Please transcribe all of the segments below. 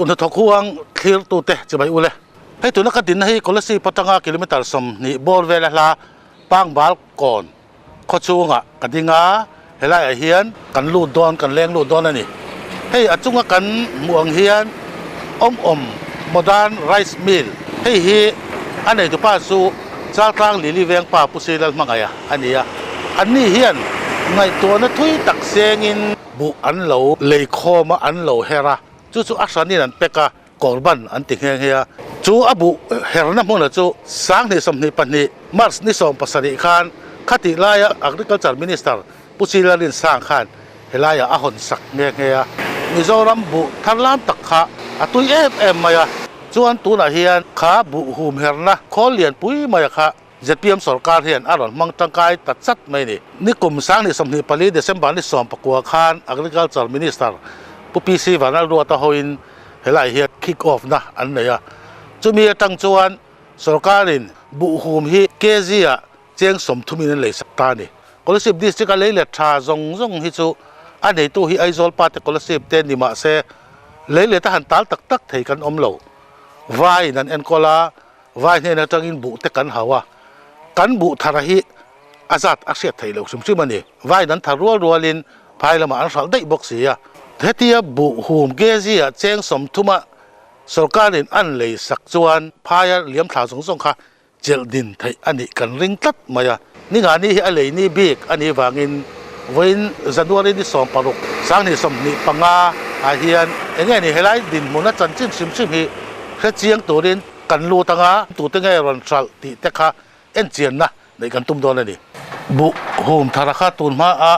Kun hnathawk huang thlirtute chibai ule. Hei tuna ka dinna hi Kolasib atanga kilometre 20 bawr vela hla Pangbal kawn khaw chungah ka ding a, helaiah hian kan lut dawn, kan leng lut dawn a ni. Hei a chunga kan hmuh ang hian awm awm Modern Rice Mill hei hi a neitupa chu Chaltlang Lili Vengpa Pu Silal Hmangaih a ni a, anni hian ngaihtuahna thui tak sengin buh an lo lei khawm a, an lo her a, chu chu a hranin an pack a, Korban an ti nghe nghe a. Chu a buh herna hmuna chu 2022 March ni 17 khan khatih laia Agriculture Minister Pu Chilalin Sang khan helaiah a hawn sak nghe nghe a. Mizoram buh thar lam tak kha a tui em em mai a, chuan tunah hian kha buh hum herna khawl lian pui maia kha zpm sorkar hian a rawn hmang tangkai ta chat mai a ni. Nikum 2024 December ni 19 khan Agriculture Minister Pu PC Vanlalruata hoin helai hian kick off na an nei a, chumi atang chuan sorkarin buhhum hi kg ah cheng 30 in an lei sak ta a ni. Kolasib District a lei let tha zawng zawng hi chu a neitu hi Aizawl pa te Kolasib te ni mah se lei let a han tal tak tak thei kan awm lo. Vaiin an enkawl a, Vai hnen atangin buh te kan hau a, kan buh thara hi a zat a hriat theih loh hrim hrim a ni. Vaiin an thar rual rualin phai lamah an hralh daih bawk si a. Hetia buh hum kg-ah cheng 30-a sorkarin an lei sak chuan phaia liam thla zawng zawng kha chelh din theih a nih kan ring tlat mai a. Ningani hi a lei ni bik a nih vangin vawiin January ni 16, 2025 ah hian enge ni helai dinhmuna chanchin hrim hrim hi hre chiang turin kan lut anga tute nge rawn hralh tih te kha enchianna neih kan tum dawn a ni. Buh hum thara kha tun hma a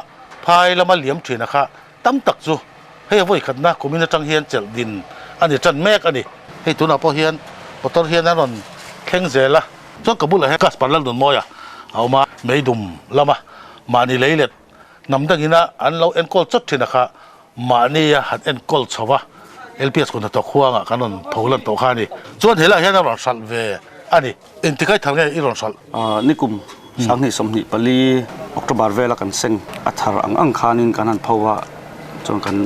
phai lama liam thina kha tam tak chu hei a vawi khatna kumin atang hian chelh din a ni tan mek a ni. Hei tunah pawh hian motor hian a rawn thleng zel a, chuan ka bulah hian Gaspar Lalnunmawia a awm a, meidum lama mahni lei let hnam dangina an lo enkawl chawt thin a kha mahnia han enkawl chho va, LPS kun hnathawk huangah kan rawn tho lan tawh kha a ni. Chuan helaiah hian a rawn hralh ve a ni. Engtikai thar nge i rawn hralh? Nikum 2024 October vela kan seng a thar ang ang khanin kan han pho a, chuan kan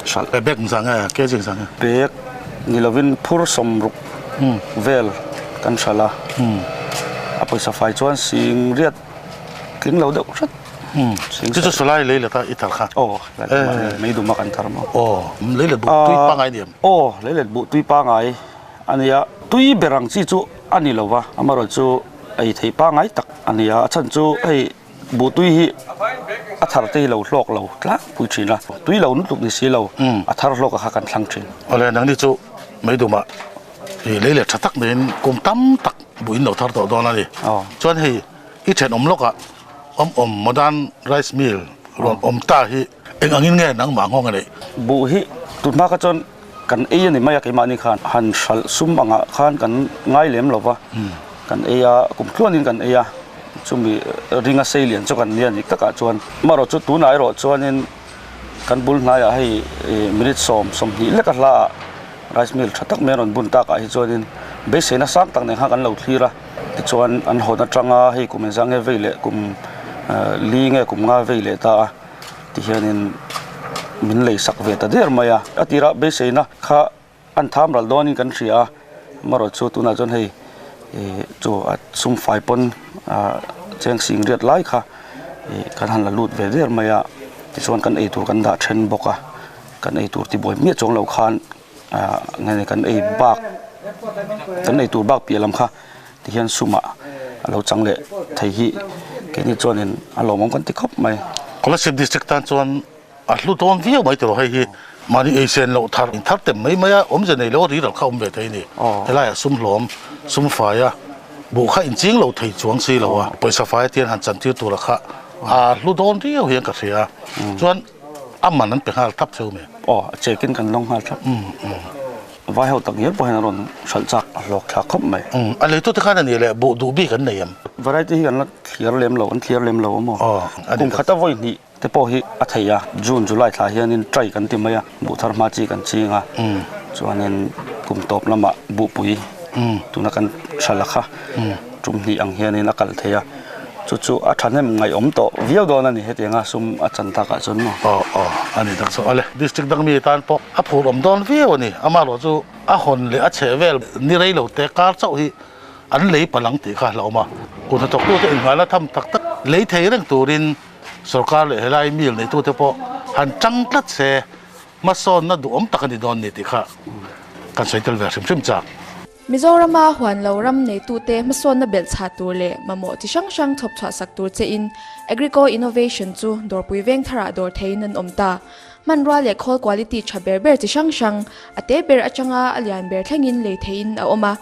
hralh. Bag zah nge? Kg zah nge? Bag ni lovin phur 60 vel kan hralh a, a pawisa fai chuan sing riat tling lo deuh hret. Chu chu salai lei let a i thar kha? Aw, meidum a kan thar maw? Aw, lei let buh tui pangai ni em? Aw, lei let buh tui pangai a nia. Tui ber ang chi chu a ni lo va, amaherawhchu chu ei theih pangai tak a ni a, a chhan chu hei buh tui hi a thar te hi lo hlawk lo tlangpui thin a, tui lo lutuk ni si lo, a thar hlawk a kha kan thlang thin. Awle, nangni chu meidumah i lei leh tha tak maiin kum tam tak buh in lo thar tawh dawn a ni. Chuan hei i thenawm lawkah awm awm Modern Rice Mill rawn awm ta hi eng angin nge nangmah nghawng a neih? Buh hi tun hma kha chuan kan ei a ni mai a, keimahni khan han hralh sum angah khan kan ngai lem lo va, kan ei a, kum tluanin kan ei a, chumi ringa sei lian chu kan nia dik takah chuan. Amaherawhchu tunah erawh chuanin kan bul hnaiah hei minute 10, 20 leka hlaah rice mill tha tak mai a rawn bun takah hi chuanin beiseina sang tak nen khan kan lo thlir a, tichuan an hawn atanga hei kum engzah nge vei leh kum li nge kum nga vei leh ta a tihianin min lei sak ve ta der mai a, a tirah beiseina kha an tham ral dawnin kan hria a, amaherawh chu tunah chuan hei chu a sum fai pawn cheng sing riat lai kha kan han la lut ve der mai a, tichuan kan eitur kan dah then bawk a. Kan ei tur tibuai miah chuang lo khan nge kan ei bak kan ei tur bak piah lam kha tihian sumah a lo chang leh thei hi keini chuanin a lawmawm kan ti khawp mai. Kolasib District tan chuan a hlu dawn viau mai tiraw hei hi mahni ei sen loh thar thar tem mai mai a awmze nei lo ri ral kha awm ve thei a ni. Helaiah sum hlawm sum fai a buh kha inching lo thei chuang si lo a pawisa fai atian han chantir tura kha a hlu dawn viau hian ka hria chuan A man an pe nghal thap cheu mai. Aw, a chekin kan lawng nghal thap. Vai ho tak ngial pawh hian a rawn hralh chak a hlawk thlak khawp mai. A leitute khan a nih leh buh duh bik an nei em? Variety hi kan la thliar lem lo, an thliar lem lo a maw? Kum khat a vawi hnih te pawh hi a thei a, June, July thla hianin trai kan ti mai a, buh thar hma chi kan ching a, chuanin kum tawp lamah buhpui tuna kan hralh a kha tum hnih ang hianin a kal thei a. Chu chu a thahnem ngaihawm tawh viau dawn a ni hetianga sum a chan takah chuan maw? Aw aw a ni tak chu ale. District dang mi tan pawh a phur awm dawn viau a ni. Amaherawh chu a hawn leh a chheh vel ni rei lo te kar chauh hi an lei palang tih kha a hlauhawm a. Kut hnathawktute innghalna tham tak tak lei thei reng turin sorkar leh helai mill neitute pawh han tang tlat se hmasawnna duhawm tak a ni dawn ni tih kha kan sawi tel ve hrim hrim chak. Mizorama huan lo ram neitute hmasawnna belh chhah tur leh mamawh chi hrang hrang chhawp chhuah sak tur chein Agrico Innovation chu dawrpui veng tharah dawr theiin an awm ta. Hmanrua leh khawl quality tha ber ber chi hrang hrang, a te ber atanga a lian ber thlengin lei theiin a awm a.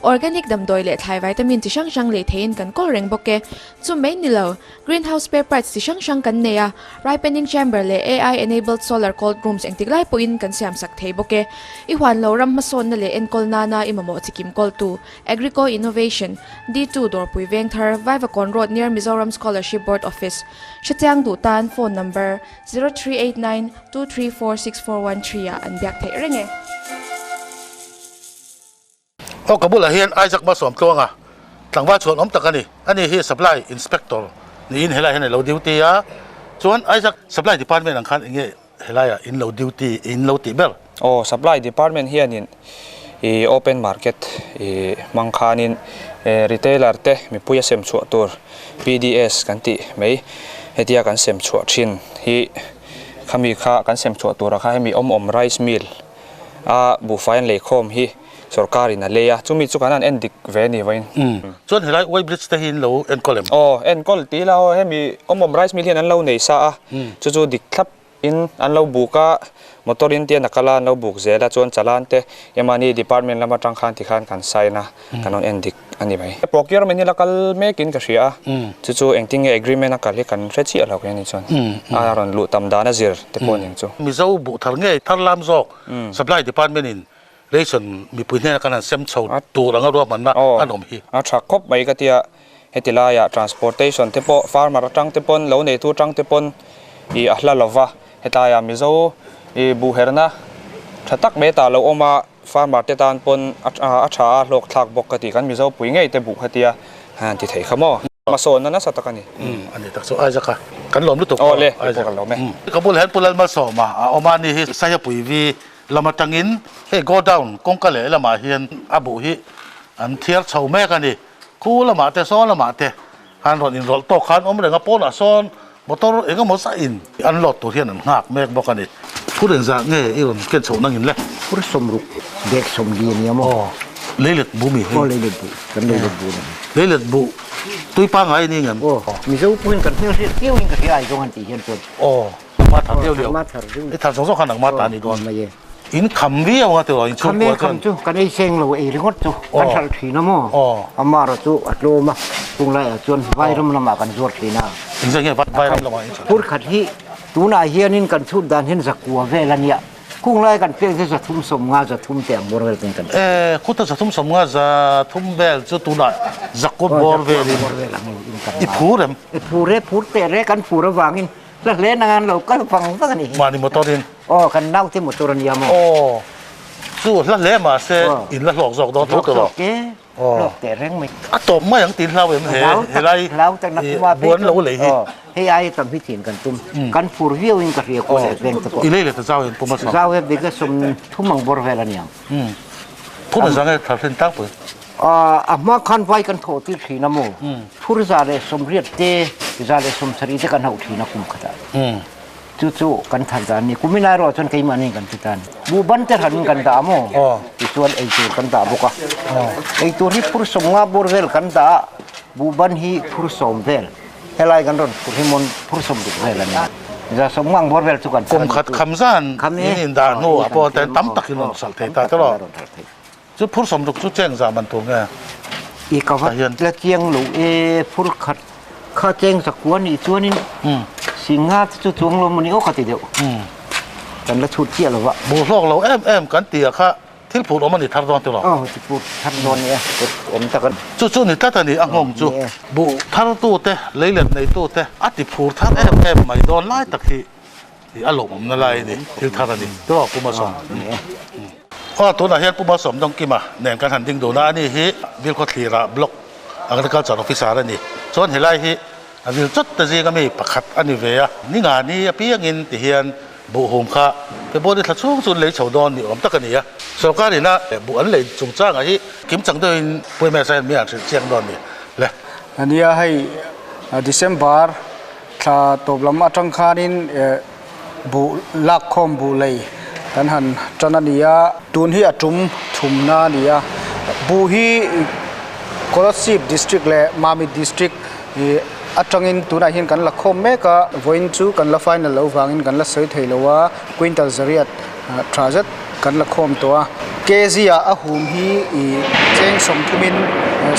Organic damdawi leh thlai vitamin chi hrang hrang lei theiin kan kawl reng bawk e. Chu mai ni lo, Greenhouse spare parts chi hrang hrang kan nei a, ripening chamber leh AI enabled solar cold rooms engtik lai pawhin kan siam sak thei bawk e. I huan lo ram hmasawnna leh enkawl nana i mamawh chikim kawltu, Agrico Innovation, D2 Dawrpui Vengthar, Vaivakawn Road near Mizoram Scholarship Board Office, Hrechiang duh tan phone number, 0389 234 6413 ah an biak theih reng e. Aw ka bulah hian Isaac Malsawm Tluanga tlangval chhuan awm tak a ni. Ani hi Supply Inspector niin helaiah hian a lo duty a. Chuan Isaac, Supply Department ang khan enge helaiah in lo duty, in lo tih ber? Aw, Supply Department hianin i open market i hmang khanin retailer te mipui a sem chhuah tur PDS kan tih mai hetia kan sem chhuah thin hi khami kha kan sem chhuah turah kha hemi awm awm rice mill a buhfai an leikhawm hi Sorkar in a lei a, chumi chu kan han en dik ve a ni vawiin. Umm. Chuan helai Way Bridge te hi in lo enkawl em? Aw, enkawl ti ila aw, hemi awmawm rice mill hian an lo nei sa a, chu chu dik thlap in an lo buk a, motor in te an a kal a, an lo buk zel a, chuan chalan te emani department lam atang khan tikhan kan sign a, kan rawn en dik a ni mai. Procurement hi la kal mek in ka hria a, chu chu engtin nge agreement a kal hi kan hre chiah lo kei ni chuan a rawn luh tam dan a zir te pawh ning chu. Mizo buh thar ngei thar lam zawk supply department in Ration mipui hnenah khan an sem chho tur anga ruahmanna an awm hi. A tha khawp mai ka tia, heti laiah transportation te pawh farmer atang te pawn lo neitu atang te pawn ih a hla lova, hetlaiah Mizo ih buhherna tha tak mai tah lo awm a, farmer te tan pawn a tha a hlawk thlak bawk ka ti, kan Mizo pui ngei te buh kha tia han ti thei kha maw. Hmasawnna nasa tak a ni. A ni tak chu Isaac a kan lawm lutuk aw. Awle, kei pawh kan lawm e. Ka bulah hian Pu Lalmalsawma a awm a, ani hi Saihapuii vi Lam atangin hei godown kawngka leh lamah hian a buh hi an thiar chho mek a ni. Khu lamah te sawn lamah te han rawn inrawlh tawk khan awm reng a, pawnah sawn motor eng emaw zah in an load tur hian an nghak mek bawk a ni. Phur engzah nge i rawn ken chhoh nangin le? Phur sawmruk bag sawmli a nia maw? Aw, leilet buh mi hei. Aw, leilet buh, kan leilet buh a ni. Leilet buh tui pangngai a ni ngem? Aw, Mizo pawhin kan hmelhriat viau in ka hria ai zawng han tih hian chuan. Aw. Nangma thar deuh deuh. I thar zawng zawng kha nangma ta ni dawn. In kham viau anga tiraw in chhungkua chuan. Kham chu kan ei seng lo ei ringawt chu kan hralh thin a maw. Amah erawh chu a tlawm a tunglaiah chuan vairam lamah kan zuar thin a. Engzah nge vairam lamah in hralh? Phur khat hi tunah hianin kan chhut dan hian zakua vel a nia. Khung lai kan pek chu 350 300 te ang bawr vel ten kan Eh, khuta 350 300 vel chu tunah zakua bawr velin i phur em? I phur e, phur teh rek an phur avangin Hla hle nang an lo kal vang vang a ni. Mahni motor in. Aw kan naute motor a nia maw. Aw chu hla hle mahse in la hlawk zawk dawn tho tawh lo. Hlawk zawk e, hlawk teh reng mai. A tawp mai ang tih hlau em he helai buan lo lei hi. Hei ai tam hi thin kan tum. Kan phur viau in ka hria kual leh veng te pawh. I lei leh ta zau in pum a sawm. Zau e bik a sawm thum ang bawr vel a niang. Phur a zang e thar hlen tlangpui. A hma khan vai kan thawh tir thin a maw? Phur 180 te, 170 te kan hauh thin a kum khatah. Chu chu kan thar dan a ni. Kumin erawh chuan keimahni kan ti tan. Buhban te hran kan dah a maw? Tichuan eitur kan dah bawk a. Eitur hi phur 50 bawr vel kan dah a, buhban hi phur 10 vel. Helai kan rawn phur hi mawn phur 60 vel a ni. 150 ang bawr vel chu kan thar a ni. Kum khat kham zan in indah hnuah pawh tam takin rawn salh thei ta tawh. Chu phur 60 chu cheng zah man tur nge? I ka va la chiang lo e, phur khat kha cheng zakua nih chuanin singa te chu chuang lo mawni aw ka ti deuh. Kan la chhut chiah lo va. Buh hlawk lo em em kan ti a kha thil phur awm a ni thar dawn tiraw? Aw ti phur thar dawn nia, phur awm tak a ni. Chu chu ni tlat a ni a nghawng chu. Buh thar tu te, leilet nei tu te a ti phur thar em em mai dawn lai tak hi. Ih a lawmawmna lai a ni, thil thar a ni tawh Pu Malsawm. Aw tunah hian Pu Malsawm Dawngkima nen kan han ding dun a, ani hi Bilkhawthlira block Agriculture Officer a ni. Chuan helai hi a vil chawt te zinga mi pakhat a ni ve a, ni nga ni apiangin ti hian buhhum kha February thla chhung chu an lei chho dawn ni awm tak a ni a. Sorkar ina buh an lei chungchangah hi kim chang deuhin Puimes a hian mi an hrilh chiang dawn ni le. Nia hei December thla tawp lam atang khanin buh lakkhawm buh lei kan han tan a ni a, tun hi a tum thumna a ni a, buh hi Kolasib District leh Mamit District ih atangin tunah hian kan la khawm mek a, vawiin chu kan la final loh vangin kan la sawi thei lo a, quintal zariat tha zet kan la khawm tawh a, kg ah a hum hi ih cheng sawmthumin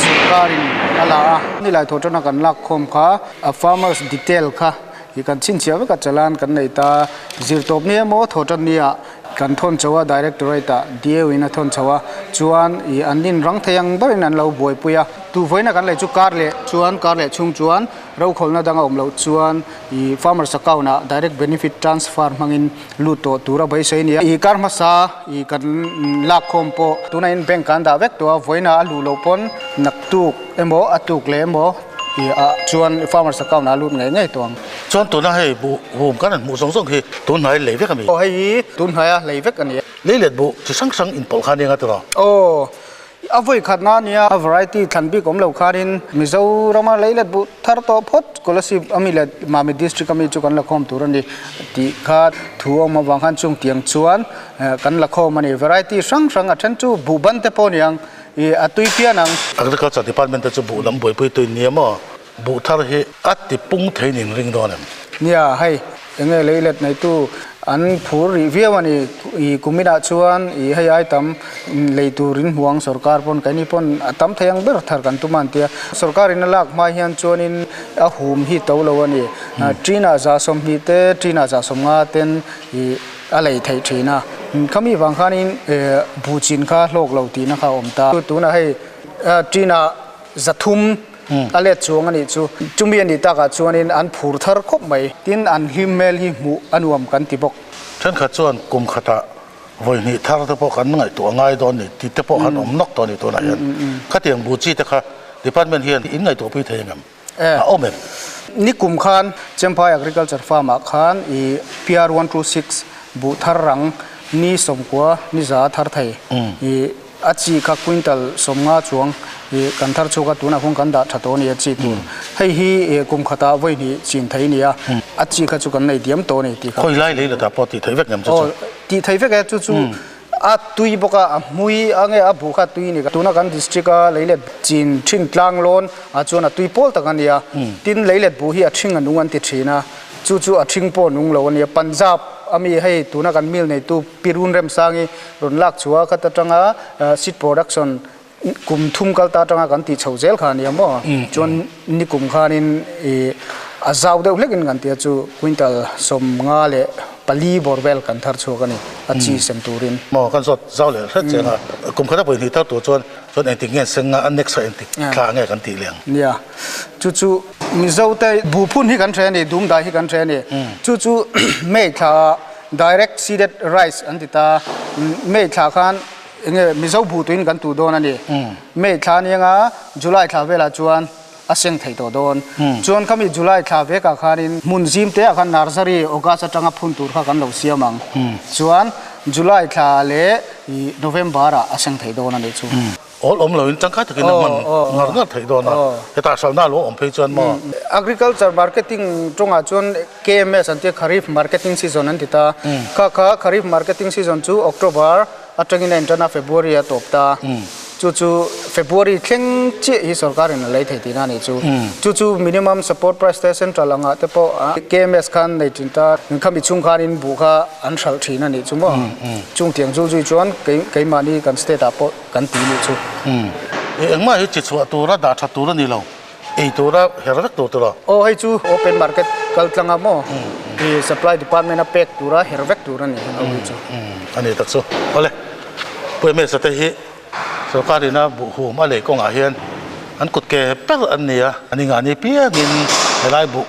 sorkarin a la a, nilai thawh tana kan lak khawm kha a farmers detail kha Hi kan chhinchhiah vek a chalan kan nei ta. Zirtawp ni emaw thawhtan ni ah kan thawn chho a, Directorate ah DAO in a thawn chho a, chuan ih an nin rang thei ang berin an lo buaipui a. Tu vawiina kan lei chu kar leh chuan kar leh chhung chuan rokhawlna dang a awm loh chuan ih farmers account ah direct benefit transfer hmangin lut tawh tur a beisei a ni a. Ih kar hmasa ih kan lak khawm pawh tunah in bank ah an dah vek tawh a, vawiina a luh loh pawn naktuk emaw a tuk leh emaw I ah chuan farmers account ah lut ngei ngei tawh ang. Chuan tuna hei buh hum kan han hmuh zawng zawng hi tun hnai lei vek a mi? Aw hei hi tun hnaia lei vek a ni. Lei let buh chi hrang hrang inpawlh kha nia nga tiraw? Aw, a vawi khatna a nia, a variety thlan bik awm lo khanin Mizorama lei let buh thar tawh phawt Kolasib a mi leh Mamit district a mi chu kan la khawm tur a ni tih kha thu a awm avang khan chung tiang chuan kan la khawm a ni. Variety hrang hrang a then chu buh ban te pawh a ni ang. I a tui pian ang. Agriculture Department te chu buh lam buaipui tui nia maw? Buh thar hi a ti pung thei nin ring dawn em? Nia, hei enge lei let neitu an phur rih viau a ni. I kuminah chuan i hei ai tam lei turin hmu ang sorkar pawn keini pawn a tam thei ang ber thar kan tum a an tia. Sorkarin a lak hma hian chuanin a hum hi to lo a ni. Ṭinah 20 te, ṭinah 50 ten i A lei theih thin a, khami vang khanin buh chin kha hlawk lo tihna kha a awm ta. Tunah hei ṭinah 300 a let chuang a nih chu. Chumi a nih takah chuanin an phur thar khawp mai. Tin, an hlim hmel hi hmuh a nuam kan ti bawk. Thenkhat chuan kum khatah vawi hnih thar te pawh kan ngaihtuah ngai dawn ni tih te pawh han awm nawk tawh a ni tunah hian. Khatiang buh chi te kha department hian in ngaihtuahpui thei ang em? A awm em? Nikum khan Champhai Agriculture Farm ah khan i PR 126 buh thar rang ni 90 ni za thar thei i a chi kha quintal 50 chuang i kan thar chhuak a tunah khawn kan dah tha tawh a ni a chi tur. Hei hi kum khatah vawi hnih chin thei a ni a, a chi kha chu kan nei diam tawh a ni tih kha. Khawi lai lei latah pawh tih theih vek ngem chu chu? Aw tih theih vek e chu chu. A tui bawk a, a hmui a nge a buh kha a tui a ni. Tuna kan district a leilet chin thin tlang lawn ah chuan a tui pawl tak a ni a. Tin leilet buh hi a thing a nung an ti thin a, chu chu a thing pawh a nung lo a ni a. Punjab a mi hei tuna kan mill neitu Pirun Remsangi rawn lak chhuah a khat atanga seed production kum thum kal ta atanga kan tih chho zel kha a ni a maw? Chuan nikum khanin ih a zau deuh hlekin kan ti a chu quintal 54 bawr vel kan thar chhuak a ni a chi sem turin. Maw kan zawt zau leh hret cheng a, kum khata pawih hnih thar tur chuan chuan engtik nge seng a, a next a engtik thla nge kan tih leng. Nia, chu chu Mizo te buhphun hi kan hre a ni, dumdai hi kan hre a ni. Chu chu May thla ah direct seeded rice an ti ta, May thla khan Enge Mizo buh tuin kan tuh dawn a ni. May thla anianga July thla velah chuan a seng thei tawh dawn. Chuan khami July thla vekah khanin hmun zim te ah khan nursery August atanga phun tur kha kan lo siam ang. Chuan July thla leh November ah a seng thei dawn a nih chu. Awl awm loin tangkai takin a hman ngar ngar theih dawn a. Hetah hralhna a lo awm phei chuan maw? Agriculture marketing tawngah chuan KMS an tia Kharif marketing season an ti ta. Kha kha Kharif marketing season chu October Atangin a intan a, February a tawp ta. Chu chu February thleng chiah hi sorkarin a lei thei tihna a nih chu. Chu chu minimum support price te central angah te pawh KMS khan nei thin ta. Khami chhung khanin buh kha an hralh thin a nih chu maw. Chung tiang zul zui chuan keimahni kan state ah pawh kan ti nih chu. Engmah hi chi chhuah tura dah that tur a ni lo. Ei tura her vek tur tiraw? Aw hei chu open market kal tlang a maw i supply department a pek tura her vek tur a ni heng ho hi chu. A ni tak chu. Awle Puiamesa te hi sorkar ina buh hum a lei kawngah hian an kut ke ber an ni a, an ingahni piangin helai buh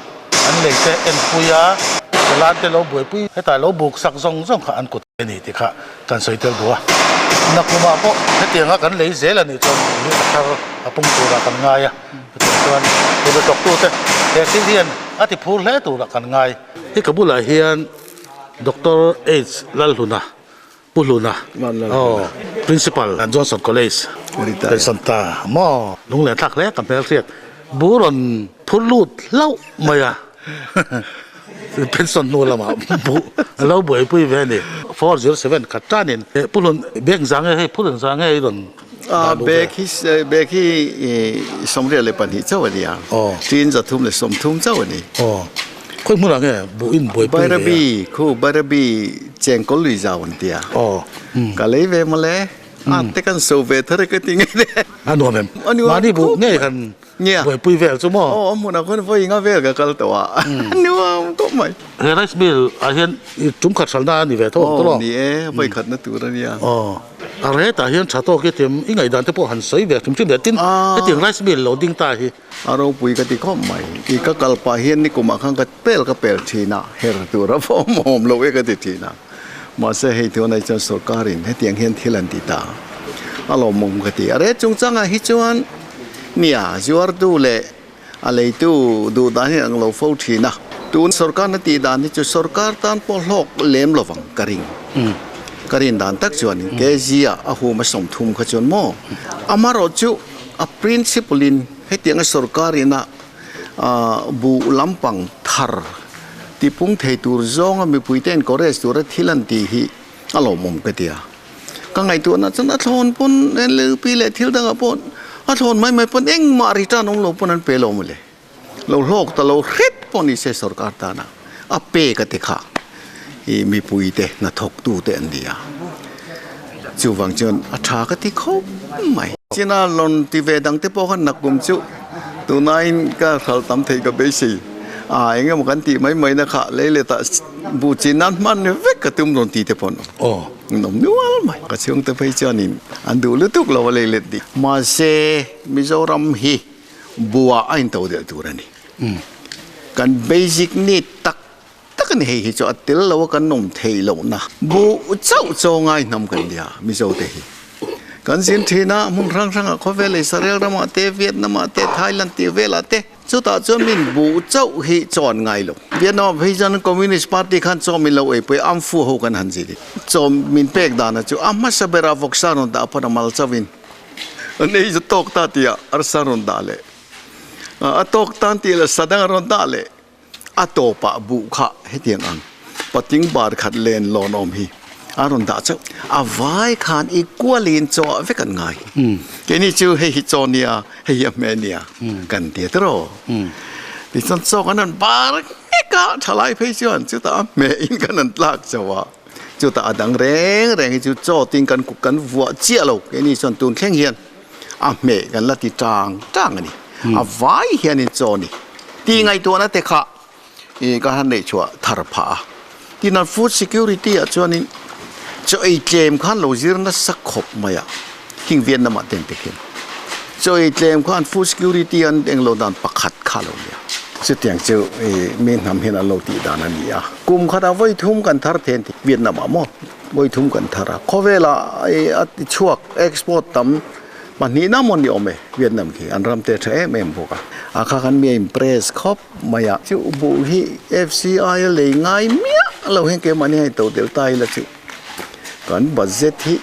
an lei te enpui a, chalan te lo buaipui hetah lo buk sak zawng zawng kha an kut. A ni tih kha kan sawi tel duh a. Nakumah pawh hetianga kan lei zel a nih chuan buh hi a thar a pung turah kan ngai a, chutiang chuan tuna thawktute he thil hian a ti phur hle turah kan ngai. Hi ka bulah hian Doctor H Lalhluna, Pu Hluna, aw, Principal Johnson College, pension ta maw, lunglen thlak hle ka hmelhriat bu rawn phur lut hlauh mai a. Pension hnu lamah buh a lo buaipui ve a ni. 407 khat tanin Pu Hlun bag za nge hei Pu Hlun za nge i rawn dah luh ve? Bag hi bag hi 22 chauh a ni a, tin 330 chauh a ni. Aw, khawi hmunah nge buh in buaipui ve a? Bairabi khu Bairabi Chengkawl lui zau an ti a, ka lei ve mawle, a te kan so ve thar e ka ti ngei le. A nuam em? Mahni buh ngei kan Nia. Buaipui vel chu maw? Aw, a hmunah khawn vawi nga vel ka kal tawh a, nuam khawp mai. He rice mill ah hian i tum khat hralhna a ni ve tho ang tawh lo? Aw, ni e, vawi khatna tur a nia. Aw, a retah hian tha tawk i tim, i ngaihdan te pawh han sawi ve hrim hrim ve, tin hetiang rice mill lo ding ta hi. A ropui ka ti khawp mai, i ka kal pah hian nikumah khan ka pel ka pel thin a, her tur a vawm awm lo e ka ti thin a, mahse hei tunah chuan sorkarin hetiang hian thil an ti ta a lawmawm ka ti. A ret chungchangah hi chuan Nia, zuartu leh a leitu duh dan hi ang lo fo thin a. Tun sorkarna tih dan hi chu sorkar tan pawh hlawk lem lovang ka ring. Ka rin dan tak chuan KG ah a hum a 30 kha chuan maw? Amaherawh chu a principle in hetianga sorkar ina buh lampang thar tipung thei tur zawnga mipuite encourage tura thil an tih hi a lawmawm ka ti a. Ka ngaihtuahna chuan a thlawn pawn LLP leh thil dangah pawh a thlawn mai mai pawn engmah return awm lo pawn an pe lo mawle. Lo hlawk ta lo hret pawh ni se sorkar tana a pek a ti kha i mipui te hnathawktu te an ni a. Chuvang chuan a tha ka ti khawp mai. China loan ti ve dang te pawh khan nakkum chu tunain ka hral tam thei ka beisei a engemaw kan tih mai mai na kha lei let ah bu chin nan hman vek ka tum rawn ti te pawh an awm. An awm nual mai. Ka chhungte phei chuanin an duh lutuk lo a lei let dih. Mahse Mizoram hi buah a into delh tur a ni. Kan basic need tak tak a ni hei hi chu a tel lo a kan awm theih lohna. Buh chauh chaw ngai hnam kan nia Mizote hi. Kan zin thin a hmun hrang hrangah khawvel Israel ramah te Vietnam-ah te Thailand tih velah te Chutah chuan min buh chauh hi chaw an ngai lo. Vietnam ah phei chuan Communist Party khan chaw min lo eipui a, amfu ho kan han zir i. Chaw min pek danah chu a hmasa berah vawksa rawn dah pawn a mal chauhin an ei chu tawk ta tih ah arsa rawn dah leh a tawk tan tih leh sadang a rawn dah leh a tawpah buh kha hetiang ang patling bar khat len lawn awm hi a rawn dah chauh. A vai khan i kualin chaw ah vek an ngai. Keini chu hei hi chaw nia Hei hi a hmeh nia kan ti a tiraw. Tichuan chaw kan han bar nghek a, thalai phei chuan chutah a hmeh in kan han tlak chauh a, chutah a dang reng reng hi chu chaw tin kan kan vuah chiah lo keini chuan tun thleng hian a hmeh kan la ti tang tang a ni. A vai hianin chaw ni tih ngaihtuahna te kha ih ka han neih chhuah thar phah a. Tin an food security ah chuanin chaw ei tlem khan lo zir nasa khawp mai a, hing Vietnam ah te an ti khin. Chaw ei tlem khan food security an englo dan pakhat kha lo nia. Chutiang chu ih mi hnam hian an lo tih dan a ni a. Kum khatah vawi thum kan thar thei an ti Vietnam ah maw vawi thum kan thar a. Khawvelah ih a ti chhuak export tam Pahnihna maw ni awm e, Vietnam khi an ram te tha em em bawk a, a kha khan mi a impress khawp mai a. Chu buh hi FCI a lei ngai miah lo hian keimahni hian i to tel ta ila chu kan budget hi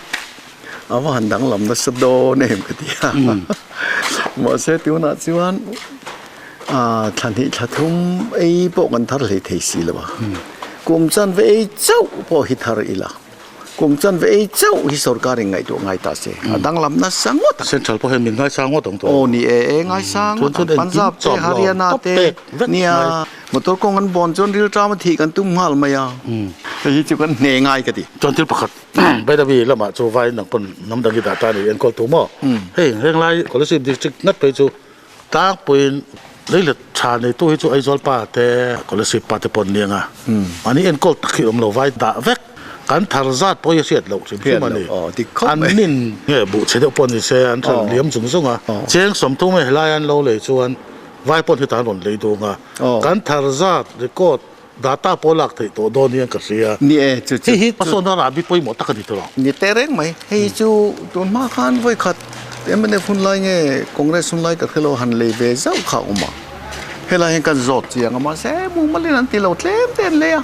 a va han danglam nasa dawn em ka ti a. Mahse tunah chuan thla hnih thla thum ei pawh kan thar hlei thei si lo a, kum chanve ei chauh pawh hi thar ila. Kum chan ve ei chauh hi sorkar in ngaihtuah ngai ta se, a danglam nasa ngawt ang. Central pawh hian min ngaisang ngawt ang tawh. Aw ni e, e ngaisang ngawt ang. Punjab te, Haryana te, nia motor kawng an bawn chuan rilṭam a thih kan tum nghal mai a. Hei hi chu kan hne ngai ka ti. Chuan thil pakhat Bairabi lamah chu vai nang pawn hnam dang i dah ta a ni enkawl tu maw? Hei henglai Kolasib district ngat phei chu Tlangpuiin leilet tha neitu hi chu Aizawl pa te, Kolasib pa te pawh an ni ang a, mahni enkawl tak hi awm lo vai dah vek. Kan thar zat pawh hi a hriat loh hrim hrim a ni. An nin nge buh chhe deuh pawh ni se an hralh liam zung zung a, cheng 30 nge helai an lo lei chuan vai pawn hetah an rawn lei dung a, kan thar zat record. Data pawh lak theih tawh dawn hian ka hria. Ni e, chu chu. Hei hi hmasawnna rahbi pawimawh tak a ni tawh lo. Ni teh reng mai. Hei chu tun hma khan vawi khat mnf hun lai nge Congress hun lai ka hre lo han lei ve zauh kha a awm a. Helai hian kan zawt chiang a mahse mumalin an ti lo tlem te an lei a.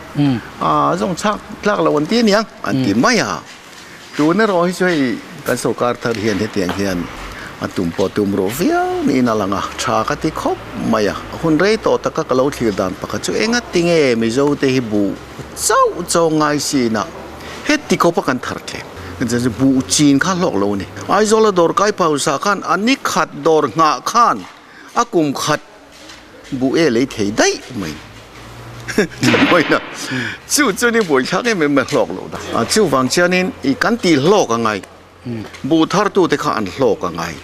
Aa zawng chhak tlak lo an ti aniang an ti mai a. Tun erawh hi chu hei kan sorkar thar hian hetiang hian a tum pawh tum ruh viau niin a lang a, tha ka ti khawp mai a. Hun rei tawh taka ka lo thlir dan pakhat chu enga tinge Mizo te hi buh chauh chauh ngai sin a, heti khawpa kan thar tlem. Buh chin kha hlawk lo a ni. Aizawla dawr kai phausa khan a ni khat dawr nghah khan a kum khat Buh e lei thei daih mai Chawina chu chu ni buai thlak em em a hlawk loh da. A chuvang chuanin i kan tih hlawk a ngai. Buh thar tu te kha an hlawk a ngai.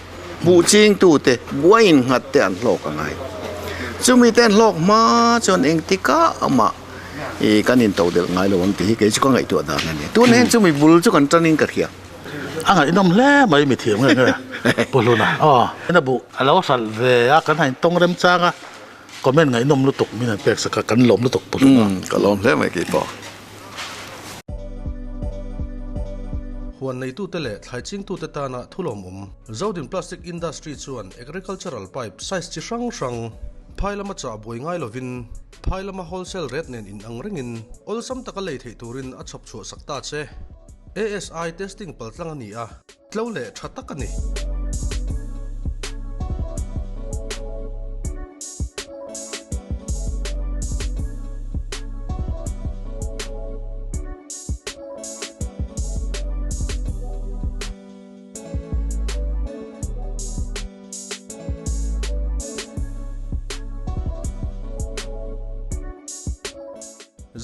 Buh ching tu te, buai in nghat te an hlawk a ngai. Chumi te an hlawk hma chuan engtikah amah i kan in to delh ngai lo ang tih hi kei chu ka ngaihtuah dan a ni. Tun hian chumi bul chu kan tan in ka hria. A ngaihnawm hle mai mithiam nge nge Pu Hluna aw. Ena buh a lo hralh ve a kan han tawng remchang a comment ngaihnawm lutuk min han pek sak a kan lawm lutuk Pu Hluna. Ka lawm hle mai keipawh. Huan neitute leh thlai chingtute tana thulawmawm Zodin Plastic Industry chuan agricultural pipe size chi hrang hrang phai lama chah buai ngai lovin phai lama wholesale rate nen inang rengin awlsam taka lei theih turin a chhawp chhuah sak ta che. ASI testing paltlang a ni a, tlo leh tha tak a ni.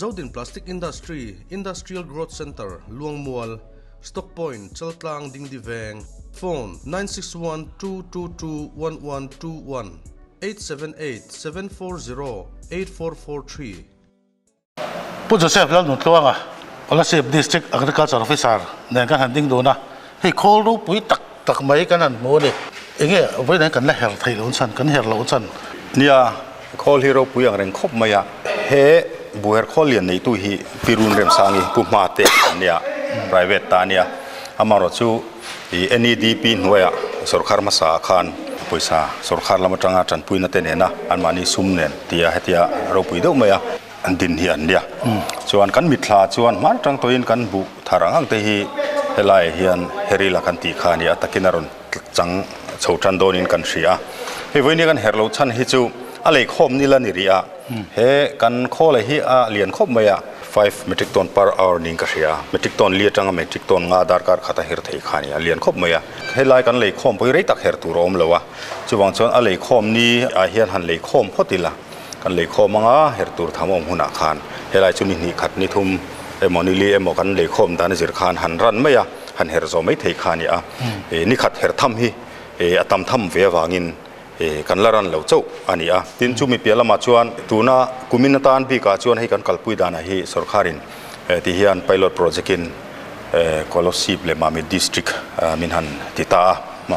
Zodin Plastic Industry, Industrial Growth Centre, Luangmual, Stock Point, Chaltlang, Dingdi Veng, Phone, 9612221121, 878 740 8443. Pu Joseph Lalnutluanga, Kolasib District Agriculture Officer nen kan han ding dun a, hei khawl ropui tak tak mai kan han hmu a ni. Enge vawiin kan la her theih loh chan, kan her loh chan? Nia, khawl hi ropui ang reng khawp mai a, he buher khawl lian neitu hi Pi Run Remsangi Pu Hma te an nia, private ta a nia. Amaherawh chu i NEDP hnuaiah sorkar hmasa ah khan pawisa sorkar lam atanga tanpuina te nena anmahni sum nen tia hetia ropui deuh mai a an din hi an nia. Chuan kan mitthla chuan hman atang tawhin kan buh thar ang ang te hi helaiah hian herila kan tih kha a ni a, takin a rawn chang chho tan dawnin kan hria a. Hei vawiin hi kan herh loh chhan hi chu a lei khawm nil a ni rih a, he kan khawle hi a lian khawp mai a, five metric ton per hour niin ka hria a, metric ton li atanga metric ton nga darkar khat a her thei kha a ni a, lian khawp mai a. Helai kan lei khawm pawh hi rei tak her tur a awm lo a, chuvang chuan a lei khawm ni ah hian han lei khawm phawt ila, kan lei khawm anga her tur tham a awm hunah khan helai chu ni hnih khat ni thum emaw ni li emaw kan lei khawm dan a zir khan han ran mai a. Han her zawh mai thei kha a ni a, ni khat her tham hi a tam tham ve avangin kan la ran lo chauh a ni a. Tin, chumi piah lamah chuan tuna kumin atan bikah chuan hei kan kalpui danah hi sorkarin ti hian pilot project in Kolasib leh Mamit district min han ti ta a,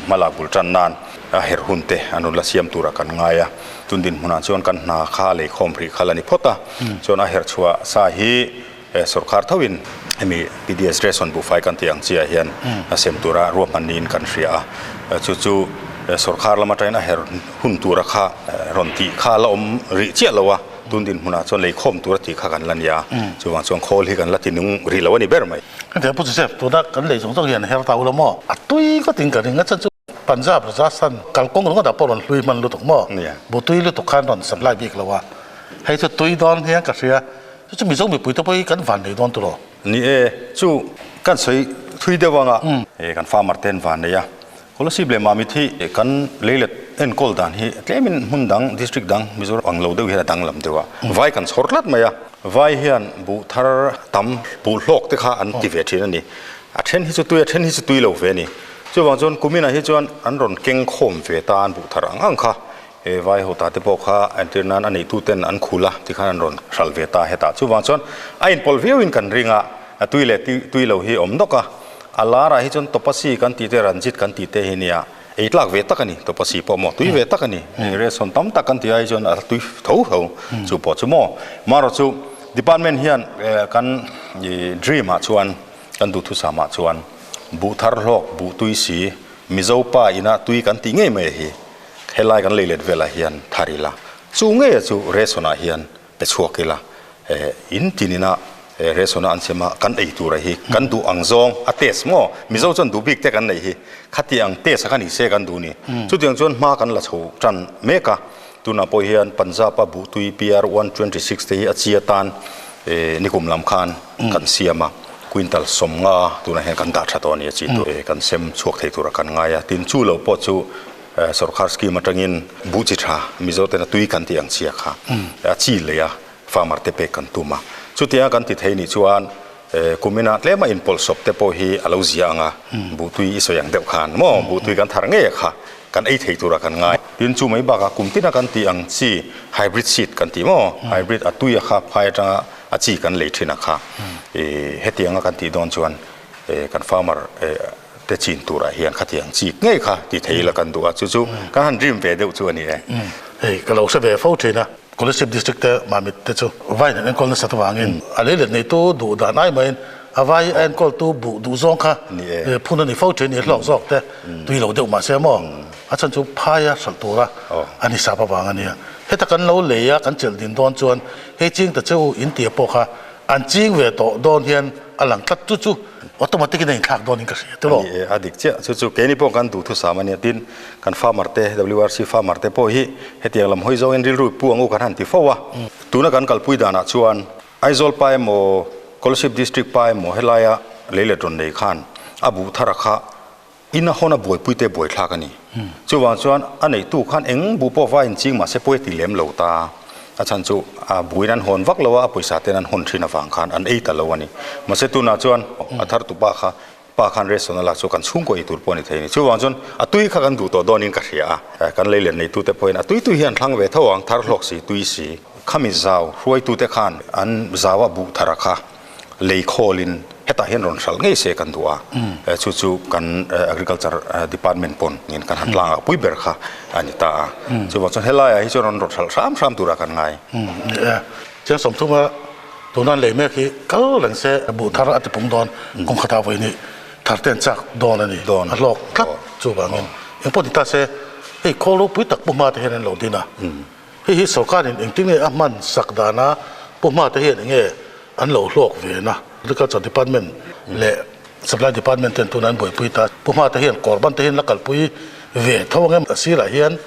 hmalak bul tan nan a her hun te an rawn la siam turah kan ngai a. Tun dinhmunah chuan kan hna kha lei khawm rih kha la ni phawt a, chuan a her chhuah sa hi Sorkar thoin hemi PDS ration buhfai kan tih ang chiah hian a sem tura ruahman niin kan hria a, chu chu sorkar lam atangin a her hun tura kha rawn tih kha la awm rih chiah lo a, tun dinhmunah chuan leikhawm tura tih kha kan la nia, chuvang chuan khawl hi kan la ti nung rih lo a ni ber mai. Hetiang Pu Joseph, tuna kan lei zawng zawng hian her ta ula maw? A tui ka ting ka ring a chan chu Punjab Rajasthan kalkawng ringawtah pawh rawn hlui hman lutuk maw? Butui lutuk khan rawn supply bik lo a, hei chu tui dawn hian ka hria. Chu chu Mizo mipui te pawh hi kan van nei dawn tawh lo. Ni e, chu kan sawi thui deuh anga kan farmer te an van nei a. Kolasib leh Mamit hi kan leilet enkawl dan hi tlemin hmun dang, district dang, Mizoram ang lo deuh hian a danglam deuh a. Vai kan chhawr tlat mai a, vai hian buh thar tam, buh hlawk te kha an ti ve thin a ni. A then hi chu tui a then hi chu tui lo ve a ni. Chuvang chuan kuminah hi chuan an rawn keng khawm ve ta an buh thar ang ang kha. He vai ho ta te pawh kha entir nan a neitu ten an khul a tikhan an rawn hral ve ta hetah. Chuvang chuan a inpawlh viau in kan ring a, a tui leh tui lo hi awm nawk a. A lar ah hi chuan Topasi kan tih te Ranjit kan tih te hi nia ei tlak ve tak a ni. Topasi pawh maw tui ve tak a ni. Ration tam tak kan tih ai chuan a tui tho tho chu pawh chu maw. Marawh chu. Department hian kan dream ah chuan kan duhthusam ah chuan buh thar hlawk, buh tui si, Mizo pa ina tui kan tih ngei mai hi helai kan lei let velah hian thar ila, chu ngei chu ration ah hian pe chhuak ila, in tin ina ration a an sem a kan ei tur a hi kan duh ang zawng a test maw Mizo chuan duh bik te kan neih hi khati ang test a kha ni se kan duh ni. Chutiang chuan hma kan la chho tan mek a, tunah pawh hian Punjab a buhtui PR 126 te hi a chi atan nikum lam khan kan siam a, quintal 50 tunah hian kan dah tha tawh a ni a chi tur kan sem chhuak thei tura kan ngai a, tin chu lo pawh chu Sorkar scheme atangin buh chi tha Mizo tena tui kan tih ang chhia kha a chi lei a farmer te pek kan tum a, chutianga kan ti thei nih chuan kumina tlema inpawlhsawp te pawh hi a lo zia ang a, buh tui i sawi ang deuh khan maw buh tui kan thar ngei a kha kan ei thei tura kan ngai. Tin chu mai bakah kum tina kan tih ang chi hybrid seed kan tih maw hybrid a tui a kha phai atanga a chi kan lei thin a kha hetianga kan tih dawn chuan kan farmer te chin turah hian khatiang chik ngei kha ti thei ila kan duh a, chu chu kan han dream ve deuh chu a ni e. Hei ka lo hre ve fo thin a, Kolasib District te Mamit te chu vaiin an enkawl nasat avangin a lei let neitu duh dan ai maiin a vai a enkawltu buh duh zawng kha phun a ni fo thin i hlawk zawk te tui lo deuh mahse maw a chhan chu phaia hralh tura a ni sap avang a nia. Heta kan lo lei a kan chelh din dawn chuan hei ching ta che u in tia pawh kha An ching ve tawh dawn hian a lang tlat chu chu automatic in a inthlak dawn in ka hria tiraw? Ani e, a dik chiah. Chu chu keini pawh kan duhthusam a nia. Tin, kan farmer te, WRC farmer te pawh hi hetiang lam hawi zawngin rilru pu ang u kan han ti fo a. Tuna kan kalpui danah chuan Aizawl pa emaw, Kolasib District pa emaw helaia lei let rawn nei khan a buh thar a kha in a hawn a buaipui te buaithlak a ni. Chuvang chuan a neitu khan eng buh pawh va inching mahse pawi a ti lem lo ta. A chhan chu a buin an hawn vak lo a, a pawisa ten an hawn thin avang khan an ei ta lo a ni. Mahse tunah chuan a thar tu pa kha pa khan ration a lak chu kan chhungkaw ei tur pawh a ni thei a ni. Chuvang chuan a tui kha kan duh tawh dawnin ka hria a. Kan lei let neitute pawhin a tui tui hi an thlang ve tho ang, thar hlawk si, tui si. Khami zau hruaitute khan an zau a buh thar a kha. Lei khawlin hetah hian rawn hralh ngei se kan duh a, chu chu kan Agriculture Department pawn in kan han tlangah pui ber kha a ni ta a. Chuvang chuan helaiah hi chuan rawn rawn hralh hram hram turah kan ngai. Chiang sawmthuma tuna an lei mek hi kal reng se buh thar a tipung dawn kawng khatah vawi nih thar te an chak dawn a ni. A hlawk tlat chuvangin engpawh ni ta se hei khawl ropui tak pu hma te hian an lo din a. Hei hi sorkarin engtin nge a hman sak dana Pu Hmate hian enge an lo hlawk ve na? Agriculture Department leh Supply Department ten tuna an buaipui ta. Pu Hmate hian kawrban te hian la kalpui ve tho ang em? A sirah hian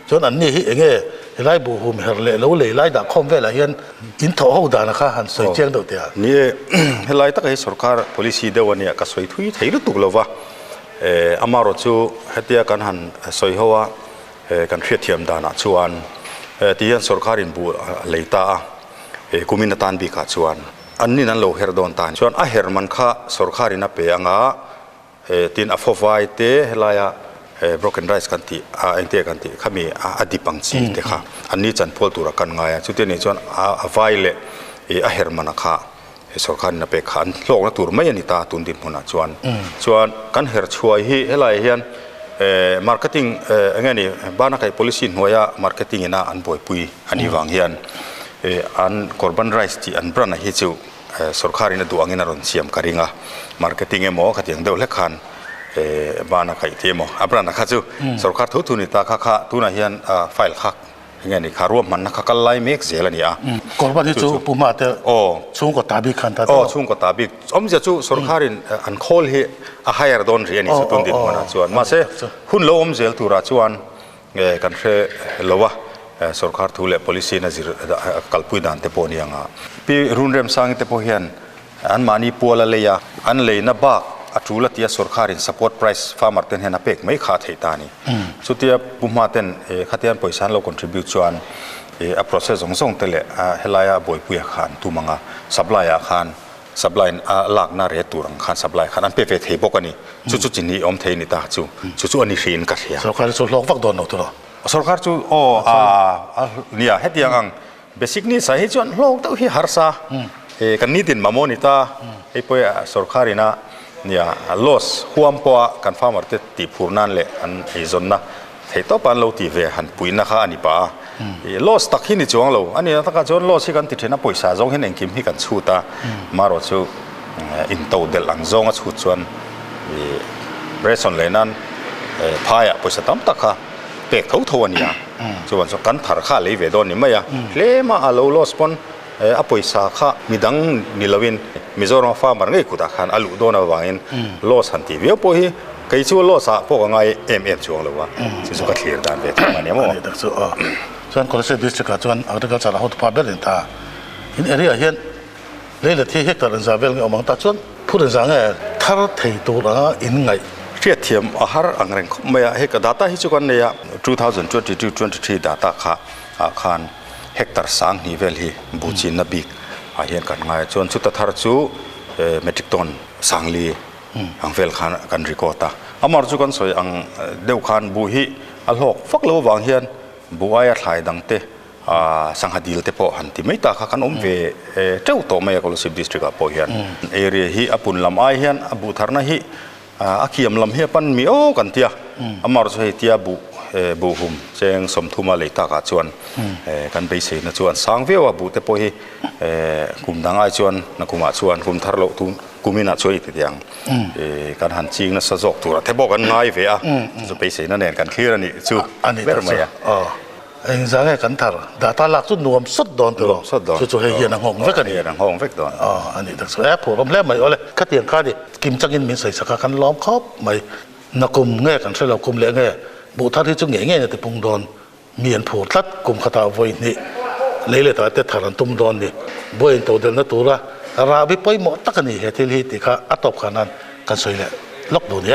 chuan anni hi enge helai buhhum her leh lo lei lai dah khawm velah hian in thawh ho dana kha han sawi chiang deuh teh a. Ni e, helai taka hi sorkar policy deuh a nia, ka sawi thui thei lutuk lo va. Amaherawhchu hetia kan han sawi ho a, He kan hriatthiam danah chuan ti hian sorkar in buh a lei ta a, he kumin atan bikah chuan an nin an lo her dawn ta chuan a her man kha sorkar in a pe anga tin a fawvai te helaia broken rice kan tih a engte kan tih khami a dip ang chi te kha an ni chanpual tura kan ngai a, chuti anih chuan a vai leh a her man a kha sorkar in a pek kha an hlawkna tur mai a ni ta tun dinhmunah chuan. Chuan kan her chhuai hi helaiah hian marketing eng nge ni bana kaih policy hnuaia marketing ina an buaipui a nih vang hian an korban rice tih an brand a hi chu sorkar in a duh angin a rawn siam ka ring a, marketing emaw khatiang deuh hlek khan bana kaih tih emaw a brand a kha chu sorkar tho thu ni ta kha kha tunah hian file kha Enge ni kha ruahmanna kha kal lai mek zel a ni a. Kawrban hi chu Pu Hmate chhungkaw ta bik khan ta tawh. Aw chhungkaw ta bik. Awmzia chu sorkarin an khawl hi a hire dawn rih a ni chu tun dinhmunah chuan. Mahse hun lo awm zel turah chuan kan hre lo a, sorkar thu leh policy in a zir kalpui dan te pawh a ni ang a. Pi Runremsangi te pawh hian Anmahni pual a lei a, an leina bak a tul a tia sorkarin support price farmer ten hian a pek mai kha a theih ta a ni. Chutia Pu Hma ten khatian pawisa an lo contribute chuan a process zawng zawng te leh helaia a buaipuia kha an tum ang a, supply ah khan supply in a lakna ret tur ang khan supply khan an pe ve thei bawk a ni. Chu chu chi ni awm thei a ni ta chu, chu chu a ni hriin ka hria. Sorkar chu hlawk vak dawn lo tiraw? Sorkar chu aw a nia hetiang ang Basic needs ah hi chuan hlawk deuh hi harsa kan nitin mamawh a ni ta, hei pawh sorkar ina nia loss huam pawha kan farmer te tih phur nan leh an eizawnna theih tawpa an lo tih ve han puihna kha a ni pah a. Loss tak hi ni chuang lo. A nihna takah chuan loss hi kan ti thin a, pawisa zawng hian engkim hi kan chhut a, marawhchu into delh ang zawnga chhut chuan ration leh nan phaiah pawisa tam tak kha pek tho tho a ni a. Chuan chuan kan thar kha a lei ve dawn ni mai a, tlema a lo loss pawn a pawisa kha midang ni loin Mizoram farmer ngei kutah khan a luh dawn avangin loss han tih viau pawh hi kei chu loss ah pawh ka ngai em em chuang lo a, chu chu ka thlir dan ve thung a nia maw. Ani tak chu aw. Chuan Kolasib district ah chuan agriculture a hotupa ber in ta in area ah hian lei la thi hectare inza vel nge awm ang ta chuan phur inza nge thar thei tur anga in ngaih. Hriatthiam a har ang reng khawp mai a, hei ka data hi chu kan nei a, 2022 23 data kha ah khan hectare sang hnih vel hi bu chinna bik ah hian kan ngai a, chuan chuta thar chu metric ton sangli ang vel khan kan record a, amar chu kan sawi ang deuh khan bu hi a hlawk fak lo avang hian bu aia thlai dang te sangha dil te pawh han ti mai ta kha kan awm ve teuh tawh mai a Kolasib district ah pawh hian area hi a pun lam ai hian a buh tharna hi A kiam lam hi a pan mi aw kan tia, amar chu hei tia buh buh hum cheng sawmthuma lei takah chuan kan beiseina chu an sang viau a, buh te pawh hi kum dang ai chuan nakumah chuan kum thar loh tu kuminah chuan i ti teh ang kan han ching nasa zawk turah te pawh kan ngai ve a, chu chu beiseina nen kan thlir a nih chu ber mai a. Engzah nge kan thar? Data lak chu nuam sawt dawn tiraw? Nuam sawt dawn. Chu chu hei hian a nghawng vek a ni. Hian a nghawng vek dawn. Aw, a nih tak chu. E, phur awm hle mai awle. Khatiang kha ni, kim changin min sawi sak a, kan lawm khawp mai. Nakum nge kan hre lo, kum leh nge buh thar hi chu ngei ngei na ti pung dawn. Mi an phur tlat, kum khatah vawi hnih lei leh tah te thar an tum dawn ni. Buai in todelhna tura rahbi pawimawh tak a ni he thil hi tih kha a tawp kha nan kan sawi leh lawk duh nia.